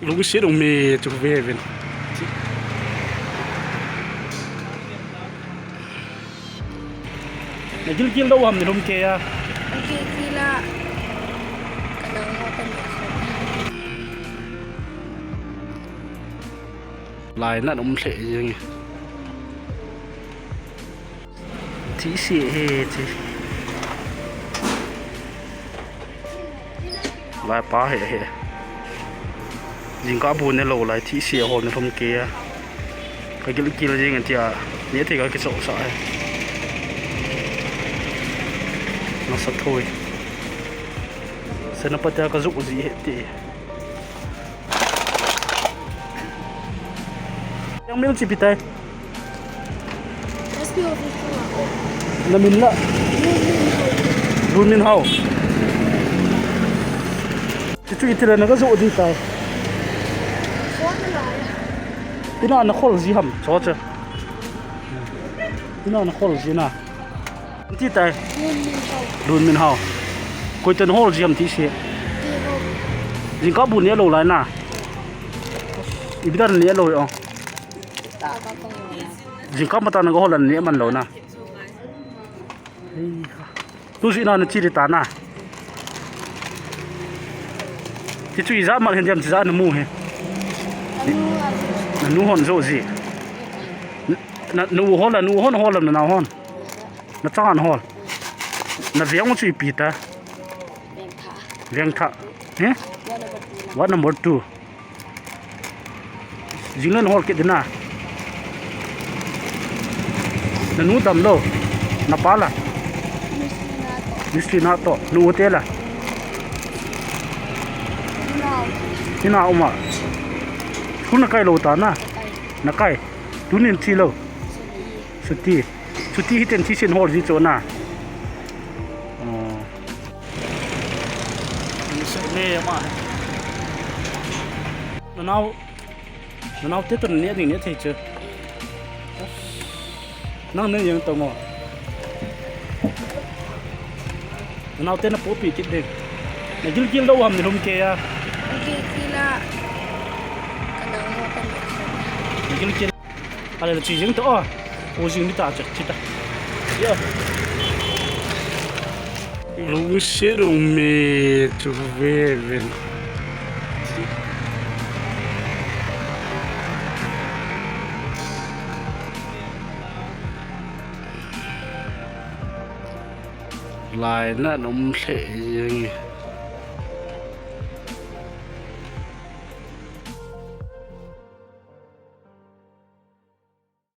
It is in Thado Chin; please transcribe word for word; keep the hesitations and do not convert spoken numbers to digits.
Lungset um e chu ve vin. Na gilgil lou ham ni lum kei a. Gilgil a. Ka nang ho ka ni kho. Lainat um lheh jeng e. Thihse hi chi. Laipa hi hi. Jingkah bu ne lou lai thihse hol ni lum kei a. Ka gilgil jeng e tia. Neh thei ka kichoh sah e. Nasa thoi. Senapati a ka joh ji hi ti. Yang mil chi pi tai. S P office tu a. Na min la. Lun Min Hao. Ti chu iti le na ka joh di tai. Tina na khol ji ham, cho che. Tina na khol ji na. Ti tai. Lun Min Hao. Lun Min Hao. Koi ten hol ji ham thihse. Ti ho. Jingkah bu ne lou lai na. Ipi dan ne lou o. Ta ka kong. Jingkah mata na ka hol an ne man lou na. Hei ha. Tu ji na na chi ri ta na. Ti chu ija man hin diam chi ja na mu he. Na nu hon jo ji. Na, na u hol la, nu hon hol la, na nao hon. Na chang an hol. Na veng u chu ipi ta. Veng tha. He? What number two? Jing le na hol kit ding na. Na nu dam lou. Na pa la. Mistri na to. Nu te la. Ina uma. School na kai lou ta na. Na kai. Tunin chi lou. Chuti. Chuti hi ten thihse hol ji chu na. Oh. Ni se le ma. Na nao. Na nao te to ne ding ne thei che. Nang ne yang to mo. Na nao te na popi kit ding. Na gilgil lou ham ni lum kei a. Gilgil a. Ka nang ho ka ni kho. Na gilgil. Ale le chi jing to a. U jing mi ta che, chi ta. Yo. Lungset um e chu ve vin. Lainat um lheh jeng e.